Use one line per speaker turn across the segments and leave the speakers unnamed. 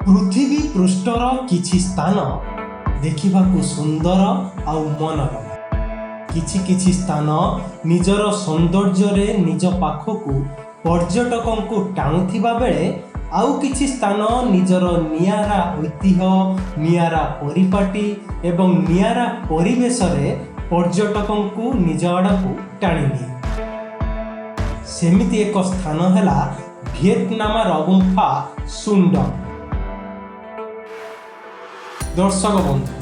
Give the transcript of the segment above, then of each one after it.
ପୃଥିବୀ ପୃଷ୍ଠର କିଛି ସ୍ଥାନ ଦେଖିବାକୁ ସୁନ୍ଦର ଆଉ ମନୋରମ। କିଛି କିଛି ସ୍ଥାନ ନିଜର ସୌନ୍ଦର୍ଯ୍ୟରେ ନିଜ ପାଖକୁ ପର୍ଯ୍ୟଟକଙ୍କୁ ଟାଣୁଥିବା ବେଳେ ଆଉ କିଛି ସ୍ଥାନ ନିଜର ନିଆରା ଐତିହ୍ୟ, ନିଆରା ପରିପାଟୀ ଏବଂ ନିଆରା ପରିବେଶରେ ପର୍ଯ୍ୟଟକଙ୍କୁ ନିଜ ଆଡ଼କୁ ଟାଣିନିଏ। ସେମିତି ଏକ ସ୍ଥାନ ହେଲା ଭିଏତନାମର ଗୁମ୍ଫା ସୁନଡଙ୍ଗ। ଦର୍ଶକ ବନ୍ଧୁ,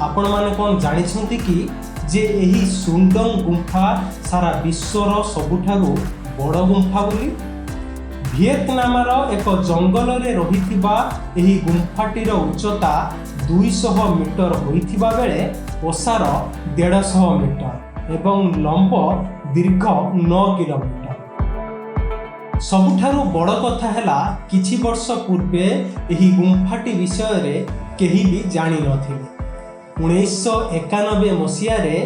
ଆପଣମାନେ କ'ଣ ଜାଣିଛନ୍ତି କି ଯେ ଏହି ସୁନଡଙ୍ଗ ଗୁମ୍ଫା ସାରା ବିଶ୍ୱର ସବୁଠାରୁ ବଡ଼ ଗୁମ୍ଫା ବୋଲି? ଭିଏତନାମର ଏକ ଜଙ୍ଗଲରେ ରହିଥିବା ଏହି ଗୁମ୍ଫାଟିର ଉଚ୍ଚତା 200 ମିଟର ହୋଇଥିବା ବେଳେ ଓସାର 150 ମିଟର ଏବଂ ଲମ୍ବ ଦୀର୍ଘ 9 କିଲୋମିଟର। ସବୁଠାରୁ ବଡ଼ କଥା ହେଲା, କିଛି ବର୍ଷ ପୂର୍ବେ ଏହି ଗୁମ୍ଫାଟି ବିଷୟରେ କେହି ବି ଜାଣିନଥିଲେ। 1991 ମସିହାରେ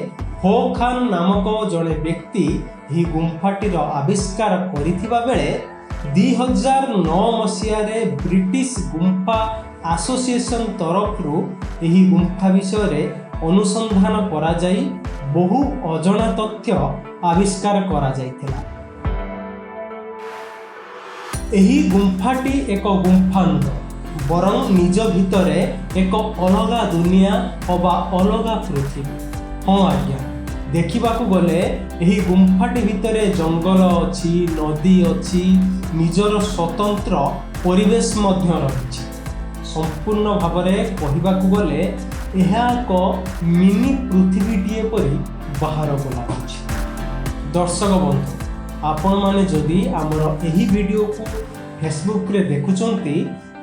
ହୋ ଖାନ୍ ନାମକ ଜଣେ ବ୍ୟକ୍ତି ଏହି ଗୁମ୍ଫାଟିର ଆବିଷ୍କାର କରିଥିବା ବେଳେ 2009 ମସିହାରେ ବ୍ରିଟିଶ ଗୁମ୍ଫା ଆସୋସିଏସନ ତରଫରୁ ଏହି ଗୁମ୍ଫା ବିଷୟରେ ଅନୁସନ୍ଧାନ କରାଯାଇ ବହୁ ଅଜଣା ତଥ୍ୟ ଆବିଷ୍କାର କରାଯାଇଥିଲା। ଏହି ଗୁମ୍ଫାଟି ଏକ ଗୁମ୍ଫା ନୁହେଁ, ବରଂ ନିଜ ଭିତରେ ଏକ ଅଲଗା ଦୁନିଆ ଅବା ଅଲଗା ପୃଥିବୀ। ହଁ ଆଜ୍ଞା, ଦେଖିବାକୁ ଗଲେ ଏହି ଗୁମ୍ଫାଟି ଭିତରେ ଜଙ୍ଗଲ ଅଛି, ନଦୀ ଅଛି, ନିଜର ସ୍ୱତନ୍ତ୍ର ପରିବେଶ ମଧ୍ୟ ରହିଛି। ସମ୍ପୂର୍ଣ୍ଣ ଭାବରେ କହିବାକୁ ଗଲେ ଏହା ଏକ ମିନି ପୃଥିବୀଟିଏ ପରି ବାହାରକୁ ଲାଗୁଛି। ଦର୍ଶକ ବନ୍ଧୁ, ଆପଣମାନେ ଯଦି ଆମର ଏହି ଭିଡ଼ିଓକୁ ଫେସବୁକରେ ଦେଖୁଛନ୍ତି,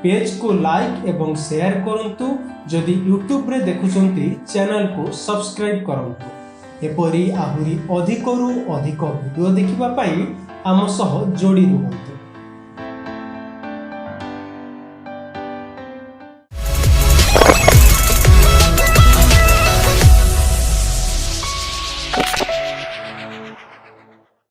ପେଜକୁ ଲାଇକ୍ ଏବଂ ସେୟାର କରନ୍ତୁ। ଯଦି ୟୁଟ୍ୟୁବରେ ଦେଖୁଛନ୍ତି, ଚ୍ୟାନେଲକୁ ସବସ୍କ୍ରାଇବ୍ କରନ୍ତୁ। ଏପରି ଆହୁରି ଅଧିକରୁ ଅଧିକ ଭିଡ଼ିଓ ଦେଖିବା ପାଇଁ ଆମ ସହ ଯୋଡ଼ି ରୁହନ୍ତୁ।